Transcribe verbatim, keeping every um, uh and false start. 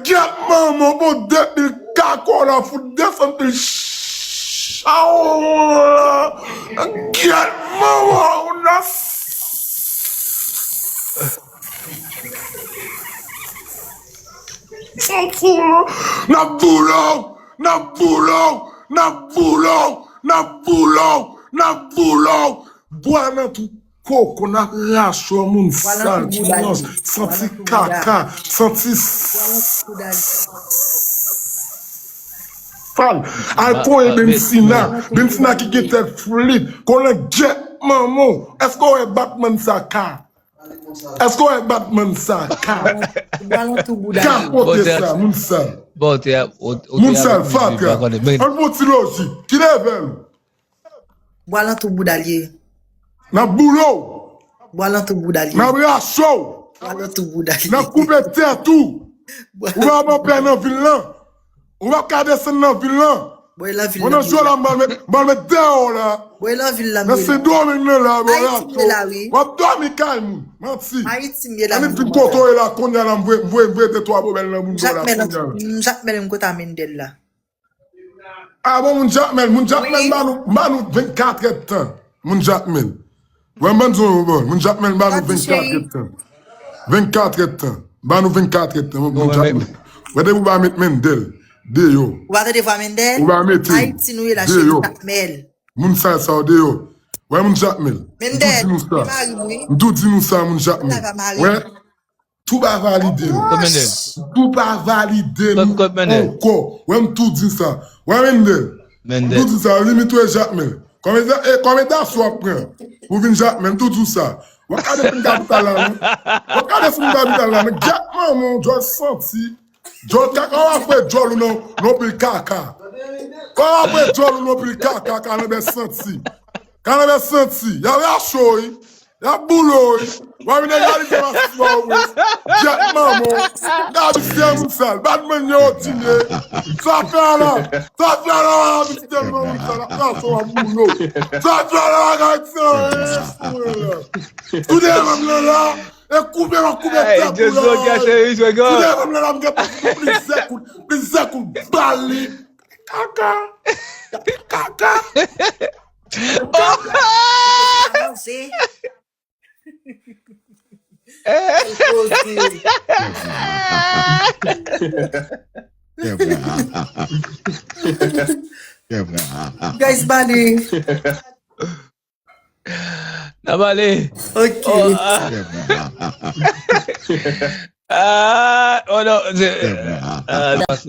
Gyèt manman, bon, de pil kako la, fout desann pil chaw la. Gyèt manman, ou nan N ap boule w, n ap boule w, n ap boule w, n ap boule w, n ap boule w, n ap boule w. Bwa nan twou koko, n ap rache w, moun sal, ti manje, santi kaka, santi sal. Al konyen Bensina, Bensina ki gen tèt flit, konnen gyèt manman w. Èske w wè Batman sa ka? Èske w wè Batman sa ka? Kapote sa, moun sal. Moun sal, fatra. Ann fè yon ti lojik. Ki level ou? Bwa lantou bouda l ye. N ap boule w. Bwa lantou bouda l ye. N ap rache w. Bwa lantou bouda l ye. N ap koupe tèt ou. Ou pa ban pè nan vil lan. Ou p ap ka desann nan vil lan. Mwen nan jwè la, m pral met, m pral met deyò w la. Nan Sendomeng nan la, bò la cho. W ap dòmi kay moun. Manti. Annik vin kote w ye la kounye a la, m voye, m voye, m voye de twa bobèl nan moun bò la kounye a la. Jakmèl, m kote a Mendèl la. A bon, moun Jakmèl, moun Jakmèl, m ba nou, m ba nou vennkat èdtan. Moun Jakmèl. Wè, m ban nou, bon, moun Jakmèl, m ba nou vennkat èdtan. Vennkat èdtan. M ba nou vennkat èdtan, moun Jakmèl. Wè, depi w pa met Mendèl deyò. Ou pa tande vwa Mendèl? Ou pa mete Ayiti nou ye la, cheri Jakmèl. Moun sa, sa w deyò. Wè, moun Jakmèl. Mendèl, se mari m, wi. M tou di nou sa, moun Jakmèl. Wè, tou pa valide nou. Tou pa valide nou ankò. Wè, m tou di sa. Wè, Mendèl. M tou di sa, limit ou e Jakmèl. Konbyen, e, konbyen dasou w ap pran pou vin Jakmèl? M tou di w sa. W ap gade fim kapital la, non. W ap gade fim kapital la, non. Gyèt manman w, djòl santi. Djòl kaka, w ap fè djòl ou nan, nan pil kaka. W ap fè djòl ou nan pil kaka, kalanbè santi. Kalanbè santi. Y ap rache w, wi. Y ap boule w, wi. W ap vin egalize masisi w, wi. Gyèt manman w. Gade se moun sal. Batman yo tine. Sa fè la. Sa fè la, w ap vin tèlman moun sal. Sa fè w ap boule w. Sa fè la, gade se, wi. Tou de manm lan la. E koupe, w ap koupe tèt ou la. Tou de manm lan la, m gentan fout plizyè kout, plizyè kout bal li. Kaka. Kaka. Kaka. Guys, bale. N ap ale. Ok. Oh, ah. Ah, oh non, se, ah, non, se